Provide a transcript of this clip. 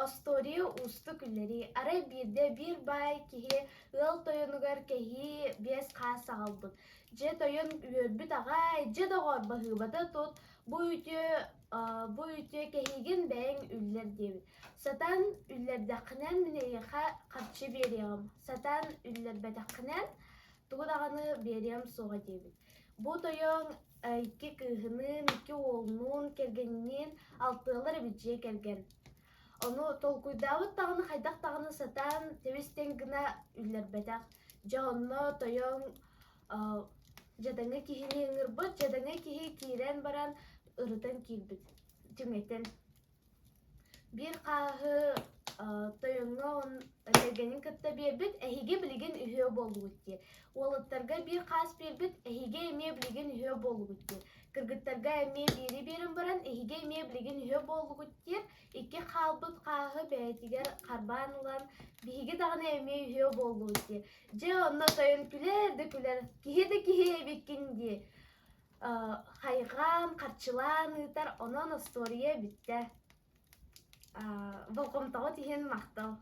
Остуоруйа уустук үллэрии. Арай биирдэ биир баай киһи ыал тойонугар кэһии биэс хаас аҕалбыт. Дьэ тойон үөрбүт аҕай, дьэ доҕоор баһыыбата тут, бу үтүө бу үтүө кэһиигин бэйэҥ үллэр диэбит. Сатаан үллэрдэххинэн мин эйиэхэ харчы биэриэҕим, сатаан үллэрбэтэххинэн тугу даҕаны биэриэм суоҕа диэбит. Бу тойон икки кыыһыныын, икки уолунуун, кэргэниниин алтыалар эбит дьиэ кэргэн. Ону толкуйдаабыт даҕаны хайдах даҕаны сатаан тэбис-тэҥ гына үллэрбэтэх. Дьэ онно тойон дьадаҥы киһини ыҥырбыт, дьадаҥы киһи киирэн баран ырытан киирбит, түҥэтэн. Биир хааһы тойоҥҥо кэргэнин кытта биэрбит, эһиги билигин үһүө буоллугут диир. Уолаттарга биир хаас биэрбит, эһиги эмиэ билигин үһүө буоллугут диир. Кыргыттарга эмиэ биири биэрэн баран, эһиги эмиэ билигин үһүө буоллугут диир. Икки хаалбыт хааһы бэйэтигэр харбаан ылан, биһиги даҕаны эмиэ үһүө буоллубут диир. Дьэ онно тойон күлэр да күлэр, киһи да киһи эбиккин дии. Хайҕаан, харчылаан ыытар, онон остуоруйа бүттэ. Болҕомтоҕут иһин махтал.